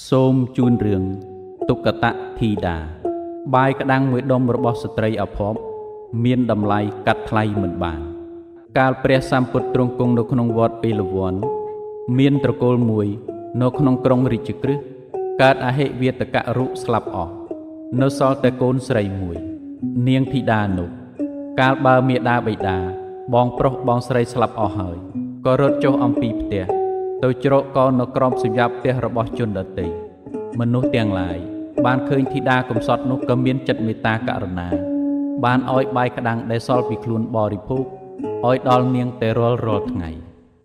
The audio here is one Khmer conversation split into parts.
សូមជូនរឿងទុក្កតធីតាបាយក្តាំងមួយដុំរបស់ស្ត្រីអភ័ព្វមានតម្លៃកាត់ថ្លៃមិនបានកាលព្រះសម្ពុទ្ធទ្រង់គង់នៅក្នុងវត្តពេលវ័នមានត្រកូលមួយនៅក្នុងក្រុងរាជក្រឹសកើតអហិវាតករុស្លាប់អស់នៅសល់តែកូនស្រីមួយនាងធីតានោះកាលបើមាតាបិតាបងប្រុសបងស្រីស្លាប់អស់ហើយក៏រត់ចុះអំពីផ្ទះទៅជ្រកកោននៅក្រោមសញ្ញាផ្ទះរបស់ជនដទៃមនុស្សទាំងឡាយបានឃើញធីតាកំសត់នោះក៏មានចិត្តមេត្តាករុណាបានឲ្យបាយក្តាំងដែលសល់ពីខ្លួនបរិភោគឲ្យដល់នាងតែរាល់ថ្ងៃ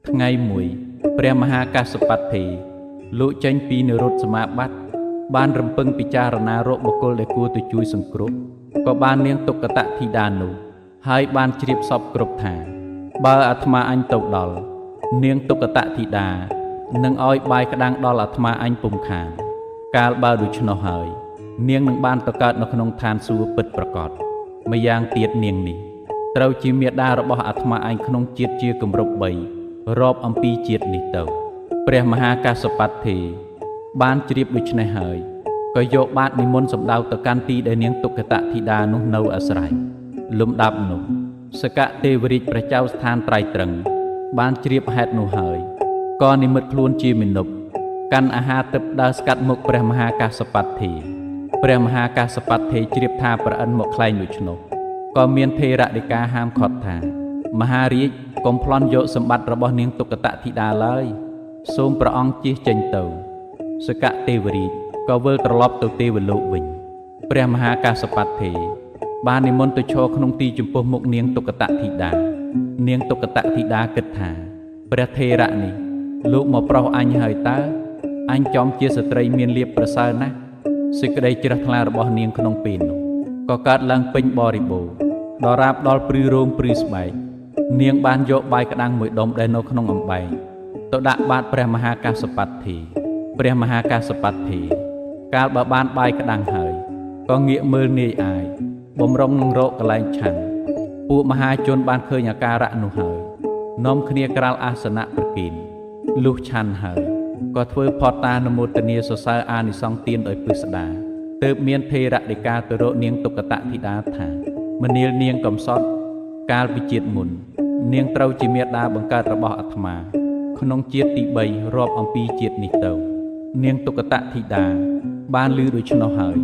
ថ្ងៃមួយព្រះមហាកាសបត្ថេលោកចេញពីនិរោធសមាបត្តិបានរំពឹងពិចារណារកបុគ្គលដែលគួរទៅជួយសង្គ្រោះក៏បាននាងទុក្កតធីតានោះហើយបានជ្រាបសពគ្រប់ថាបើអាត្មាអញទៅដល់នាងទុក្កតធីតានឹងឲ្យបាយក្តាំងដល់អាត្មាអញពុំខានកាលបើដូច្នោះហើយនាងនឹងបានទៅកើតនៅក្នុងឋានសួគ៌ពិតប្រាកដម្យ៉ាងទៀតនាងនេះត្រូវជាមាតារបស់អាត្មាឯងក្នុងជាតិជាគម្រប់3រាប់អំពីជាតិនេះទៅព្រះមហាកាសបត្ថេបានជ្រាបដូច្នេះហើយក៏យកបាតនិមន្តសម្ដៅទៅកាន់ទីដែលនាងទុក្កតធីតានោះនៅអាស្រ័យលំដាប់នោះសកទេវរាជព្រះចៅស្ថានត្រៃត្រឹងបានជ្រាបហេតុនោះហើយក៏និមិត្តខ្លួនជាមនុស្សកាន់អាហារទឹកដើរស្កាត់មុខព្រះមហាកាសបត្ថេព្រះមហាកាសបត្ថេជ្រាបថាប្រអិនមកខ្លែងដូច្នោះក៏មានថេរដីកាហាមឃាត់ថាមហារាជកុំប្លន់យកសម្បត្តិរបស់នាងទុក្កតធីតាឡើយសូមព្រះអង្គជៀសចេញទៅសកទេវរាជក៏វិលត្រឡប់ទៅទេវលោកវិញព្រះមហាកាសបត្ថេបាននិមន្តទៅឈរក្នុងទីចំពោះមុខនាងទុក្កតធីតានាងទុក្កតធីតាគិតថាព្រះថេរៈនេះលោកមកប្រោសអញហើយតើអញចំជាស្ត្រីមានលាភប្រសើរណាស់សេចក្តីជ្រះថ្លារបស់នាងក្នុងពេលនោះក៏កើតឡើងពេញបរិបូរណ៍ដល់រាបដល់ព្រឺរោមព្រឺស្បែកនាងបានយកបាយក្តាំងមួយដុំដែលនៅក្នុងអំបែងទៅដាក់បាតព្រះមហាកាសបត្ថេព្រះមហាកាសបត្ថេកាលបើបានបាយក្តាំងហើយក៏ងាកមើលនាយអាយបំរុងនឹងរកកន្លែងឆាន់ពួកមហាជនបានឃើញអាការៈនោះហើយនាំគ្នាក្រាលអាសនៈប្រគេនលុះឆាន់ហើយក៏ធ្វើផតតានុមោទនាសរសើរអានិសង្សទានដោយពិស្ដាទើបមានថេរដីកាទៅរកនាងទុក្កតធីតាថាមនាលនាងកំសត់កាលពីជាតិមុននាងត្រូវជាមាតាបង្កើតរបស់អាត្មាក្នុងជាតិទី3រាប់អំពីជាតិនេះទៅនាងទុក្កតធីតាបានឮដូច្នោះហើយ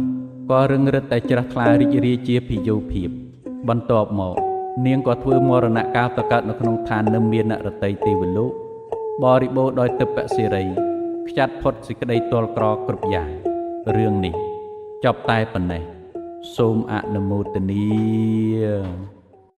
ក៏រឹងរិតតែជ្រះថ្លារីករាយជាភិយោភាពបន្ទាប់មកនាងក៏ធ្វើមរណកាលទៅកើតនៅក្នុងឋាននិមានរតីទេវលោកបរិបូរណ៍ដោយទិព្វសិរីខ្ចាត់ផុតសេចក្តីទល់ក្រគ្រប់យ៉ាងរឿងនេះចប់តែប៉ុណ្ណេះសូមអនុមោទនា។